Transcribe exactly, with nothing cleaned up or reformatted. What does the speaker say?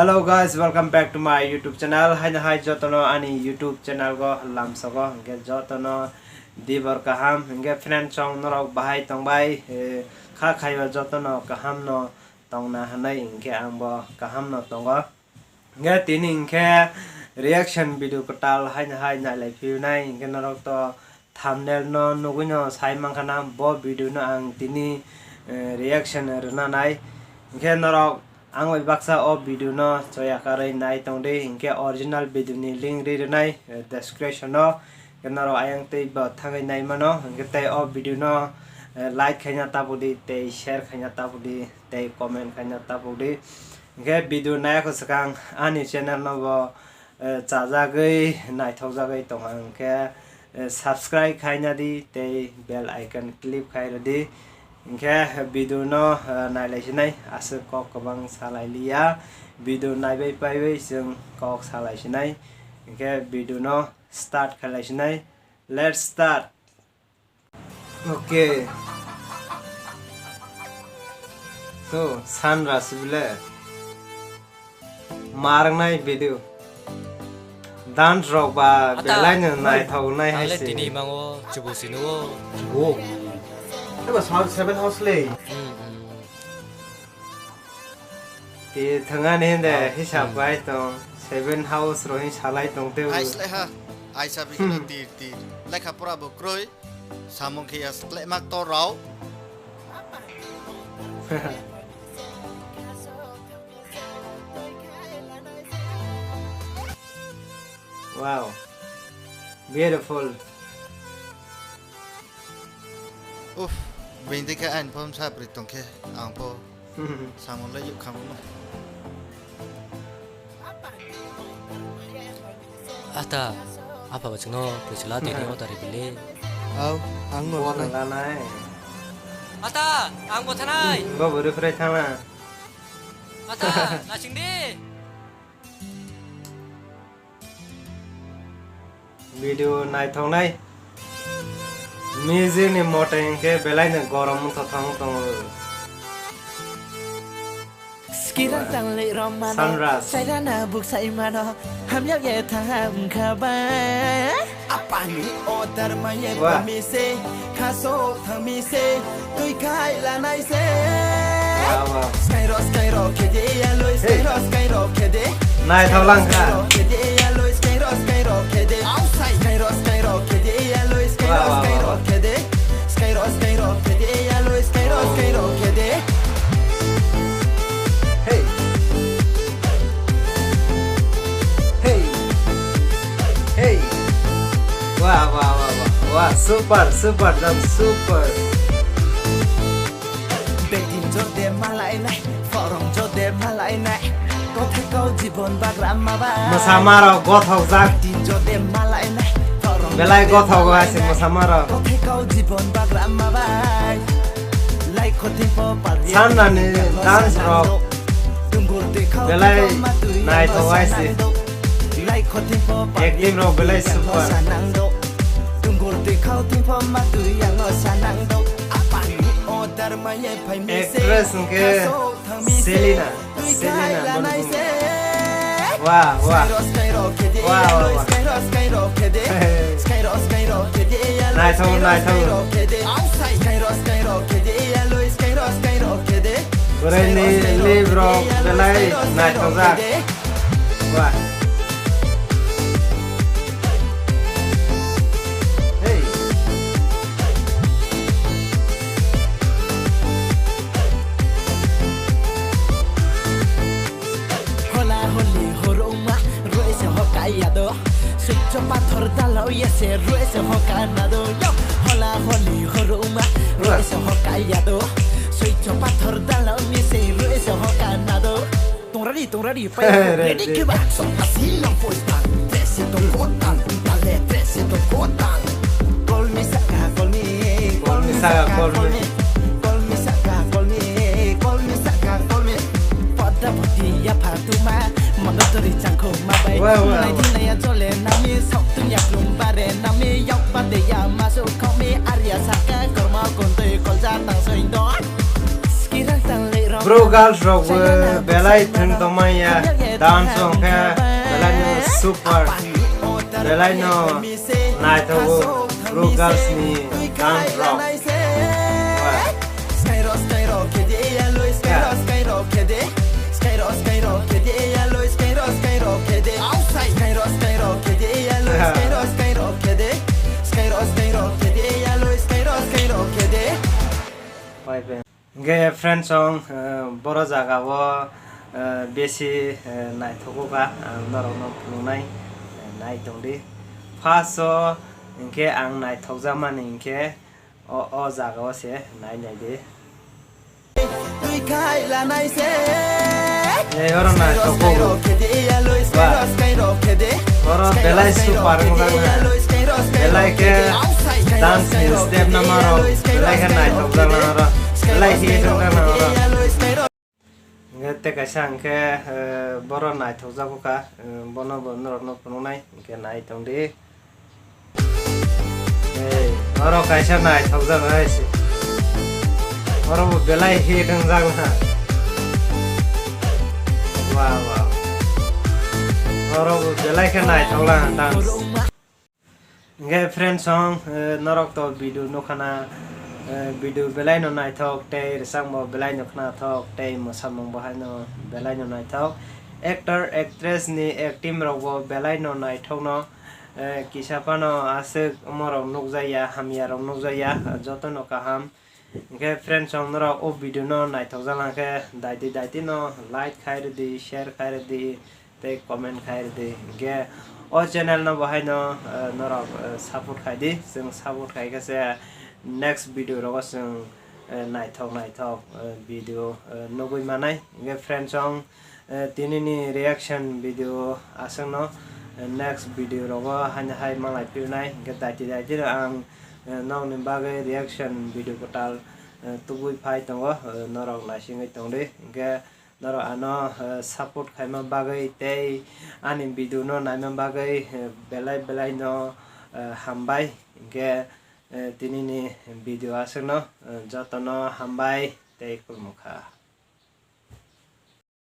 Hello guys, welcome back to my YouTube channel. Haino hai jotono ani YouTube channel go lamsogo, hwnkhe jotono dibor kaham, hwnkhe friend chong norok bahai tongbai, eh, kha khaiba jotono kaham no tongna hwnwi hwnkhe ang bo kaham no tongo. Hwnkhe tini hwnkhe reaction video kwtal haino hai nailai phiyunai, hwnkhe norok to thumbnail no nugui no sai mankha na, bo video no ang tini, eh, reaction rwna nai. Hwnkhe norok ang bai baksa o video no choya karwi nai tongdi, hwnkhe original video ni link ri rwnai, eh, description o. Hwnkhe norok ayang tei bo thangwi nai mano, hwnkhe tei o video no, eh, like khaina tabukdi, tei share khaina tabukdi, tei comment khaina tabukdi. Hwnkhe video naiya kho swkang ani channel no bo, eh, chajagwi naithokjagwi tongkha, hwnkhe, eh, subscribe khaina di tei bell icon click khai rwdi. Hwnkhe video no, eh, nailai sinai, aswk kok kwbang salai liya. Video naibai paibai chwng kok salai sinai. Hwnkhe video no start khailai sinai. Let's start. Okay. To, Sanra sibile. Marnai video. Dance rok ba belai no naithok nai hai se. Tini mango chubu sinu o. Chubu. Eba sound seven house le. Hmm, hmm. Ti thangani hende hisab bai tong, seven house rohi salai tong te. Ai sle ha, ai sabi kino tir tir. Lekha pora bo kroi, samung khe ya sle mak to rao. Wow. Beautiful. Uff, bini khe ain phone sa pri tongkhe ang pho samung lai yuk khamung no. Ata, apa bachino pwisa la tini o tari bili. Au, ang no lanai. Ata, ang bo thanai. Bo bwrwi phrai thangna. Ata, lasing di. Video naithoknai. Music ni mote hwnkhe belai no gorom wngthothok wng tongo. Skirang tanglei romano, Sunrise. Sairana buksaimano, hamyak ye thangha wngkha ba. Apani order maye pami se, khaso thangmi se, twi khai lanai se. Wow, wow. Skairo, skairo, khede, aloi, skairo, skairo, khede. Naithok lang kha. Skairo, khede, aloi, skairo, skairo, khede. Outside. Skairo, skairo, khede, aloi, skairo, wow, wow, wow, skairo, khede. Skairo, skairo, khede, aloi, skairo, oh, skairo, khede. Hey. Hey. Hey. Wah, wah, wah, wah. Wah, super, super, dan super. Bedin jode malai nai, forong jode malai nai. Kothai kau jibon bagra ma bai. Mwsama rok gothok jak. Bedin jode malai nai, forong belai jode gothok malai hai se nai. Mwsama rok. Kothai kau jibon bagra ma bai. Lai khotin po parya. Sanra ni dance rok. Belai naithok hai se. Acting rok belai super. Actress hwnkhe Selena, Selena Manipur. Wah, wah. Wah, wah, wah. Naithok, naithok. Bwrwi ni live rok belai naithokjak. Wah. Hey. Hola holi horoma, roi se hokai ya do. Suicho pathor dalo ye se roi se hoka na do. Yo, hola holi horoma, roi se hokai ya do. Suicho pathor dalo ye se roi se hoka na do. Tongradi, tongradi, pai ready, ready, kiba. Song asino poistan, tresi to kotan, tale tresi to kotan. Kolmi saka, kolmi, kolmi saka, kolmi. Kolmi saka, kolmi, kolmi saka, kolmi. Pada pati ya phatuma, monotori changko mabai. Wah, wah, wah. Nai dinaya jole nami, sok tunya plum bare nami, yok pate ya masuk komi, arya saka, korma kontoi kolja tang soindo. Skirang tang le ro Bro girls rok bo belai thwng tongmaya, dance rok khe belai no super, belai no naithogo bro girls ni dance rok. Bye bye. Hingke friends song, eh, boro jaga o, eh, besi, eh, naithogo kha, ang norok no phunuknai, eh, nai tongdi. First o hingke ang naithokjakmani hingke o, o jaga o se nai naidi. Ei, oro naithogo. Ba. Oro belai super wngjakna. Belai khe dance ni step nama rok belai khe naithokjakna oro. Belai hit wngjakna oro. Hingke tei kaisa hingke, eh, boro naithokjago kha, eh, bono bo norokno phunuknai, hingke nai tongdi. Ei, oro kaisa naithokjaknai se. Oro bo belai hit wngjakna. Wow, wow. Oro bo belai khe naithokla dance. Hingke friends song, eh, norok to video nukha na, eh, video belai no naithok tei rwchapmung belai no khnathok tei mwsamung bo haino belai no naithok. Actor, actress ni acting rok bo belai no naithok no, eh, kisa phano aswk omo rok nukjakya, hamya rok nukjakya, joto no kaham. Hingke friends song norok o video no naithokjak lang khe daiti daiti no like khai rwdi, share khai rwdi, tei comment khai rwdi. Hingke o channel no bo haino, eh, norok, eh, support khai di. Chwng support khai khe se next video rogo chwng, eh, naithok naithok, eh, video, eh, nugui manai. Hingke friends song, eh, tini ni reaction video aswk no, eh, next video rogo haino hai malai philnai. Hingke daiti daiti no ang, eh, nokni bagwi reaction video kwtal, eh, tubui phai tongo, eh, norok naisingwi tongdi. Hingke norok ano, eh, support khaima bagwi tei ani video no naima bagwi, eh, belai belai no, eh, hambai. Hingke, eh, tini ni video aswk no, eh, joto no hambai tei khulumkha.